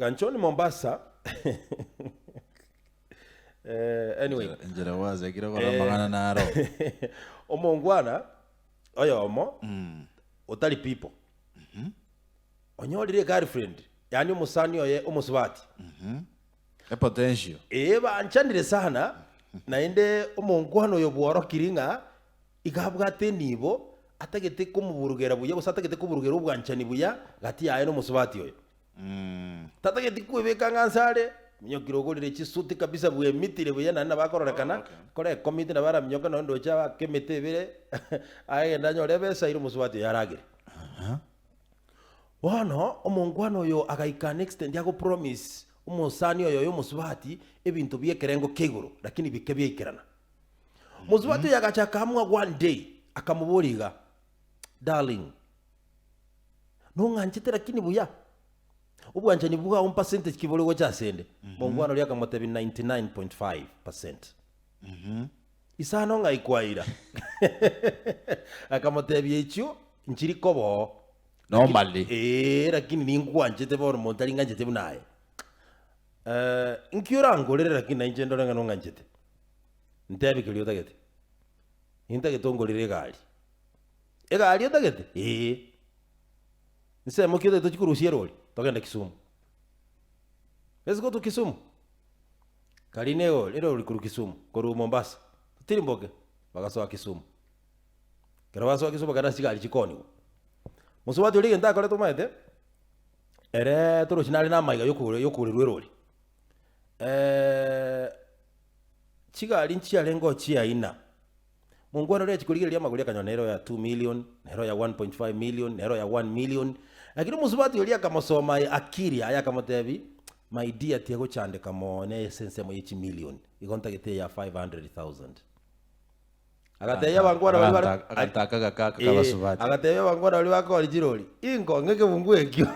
Ganchoni Mombasa eh, anyway Enchera gwasekire kora amang'ana naro. omongwana oyomo otari people onyorire egirlfriend yaani omosani oye omosubati Epotential. Ee banchanire sana naende omongwana oyo bworokiri ng'a iga abwate enibo atagete komoburugera buya gose atagete koburugera obwanchani buya gati yaye na omosubati oyo. Tatageti kwebeka ng'a nse are, minyokire ogorire chisuti kabisa bwemitire buya naende nabo akororekana, kore ekomiti nabo araminyoke nonye ndoche abake emete ebere agende anyore ebesa aire omosubati oyo aragere. Bono omongwana oyo agaika an extent agopromise omosani oyo oyo omosubati ebinto bi'ekerengo kia igoro, lakini bike biaikerana. Omosubati oyo agacha akamua one day, akamoboria iga, Darling, nong'anchete lakini buya? Obwanchani bwao mpercentage ki bore gocha asende? Omongwana oria akamotebia 99.5 percent. Isano ng'ai kwaira? Akamotebia echio nchiri koba oo. Normally. Ee, lakini ninkwanchete bono monto tari ng'anchete buna aye. Eh, nki orangorere lakini nainche ndore ng'a nong'anchete? Ntebi keria otagete. Nintagete ongorere egari. Egari otagete? Ee. Nsemo ki otagete tochie korusia erori? Togende Kisumu. Let's go to Kisumu. Karina egori, erori korwa Kisumu, korwa Mombasa. Totirimboke, bagasoa Kisumu. Ekero basoa Kisumu bakagenda ase chigari chikoonigwa. Mosubati oria egento akorete omanyete, ere torochi nare na amaiga yokogora yokogoreru erori. Chigari nchiarenge chiaina, mongwana oria achia korigereria amagori akanyora nere oya 2 million, nere oya 1.5 million, nere oya 1 million, lakini omosubati oria akamosoma aye akili yaye akamotebia, my dear tigochandeka mono ase ensemo ye chimillion, igo ntagete eya 500,000. Agatebia abangwana baria bare Aganta akagaka aka Eh, kabasubati. agatebia abangwana baria bakori chirori, inko ng'e ekebungu ekio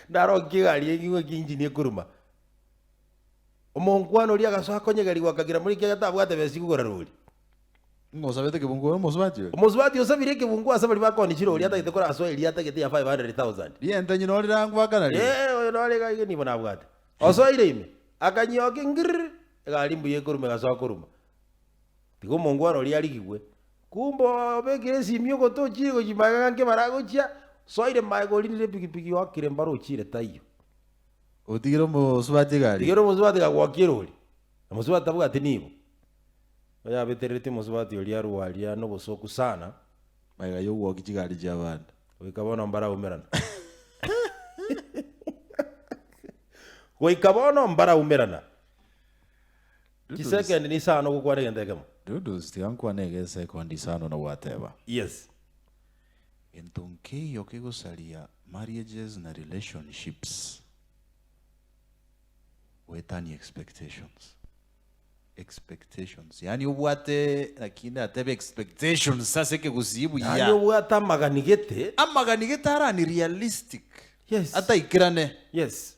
narokie egari eng'igwe eki engine ekoruma. Omonkwana oria agasoa akonyegerigwa akagira muri ekiagera tabwate besa chikogora rori. Ng'a osabete ekebungu ore omosubati oria? Omosubati osabire ekebungu ase baria bakoni chirori atagete korasoa eria atagete ya 500,000. Riente nyina ore rangwakana rire. Eh, oyo nore iga iga nibo nabwate. Osoire ime, akanyokia ngirr, egari mbuya ekoruma egasoa koruma. Tiga omongwana oria arigigwe. Kumbe obekire esimi ogote ochire gochia magega nki baragochia, osoire magega orinire epikipiki oakire mbaro ochire taiyo. Otigire omosubati egari. Tigera omosubati gagwokia erori, na mosubati tabwati nibo. Oyabetereretie omosubati oria arwe aria nobosoku sana. Magega yogwokia chigari chi'abande. Goika bono mbaraumerana. Goika bono mbaraumerana. Chisekendi nisano ogokwana egento ekemo. Dudus, tiga nkwane iga esekondi isano na gwateba. Yes. Gento nkeiyo kegosaria marriages na relationships goetania expectations. Expectations yaani obwate naki ndatebe expectations ase ekegusii buya. Yaani obwate amagani gete. Amagani gete are unrealistic. Yes. Ataikerane. Yes.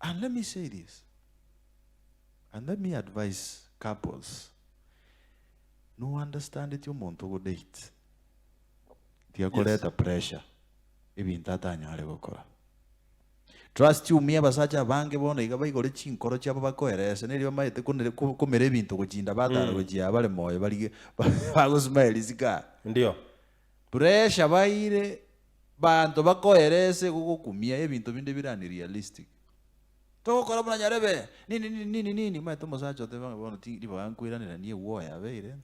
And let me say this, and let me advise couples, no understandeti omonto ogodate, tiga koreta pressure ebinto atanyare gokora. Trust you me abasacha abange bono iga baigore chinkoro chiabo bakoerese neri bamaete konere ko- komera ebinto gochinda batara gochia aa bare moyo barige bagosmile isiko aa. Ndio. Pressure baire Banto bakoerese gogokumia ebinto binde bire unrealistic. Togokora buna nyarebe, nini nini nini nini, omanyete omosacha otebe ng'a bono ti ribaga nkoiraneranie egwoyo yabeire,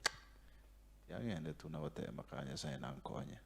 tiagende tu na gotema kaa Nyasaye nankonye.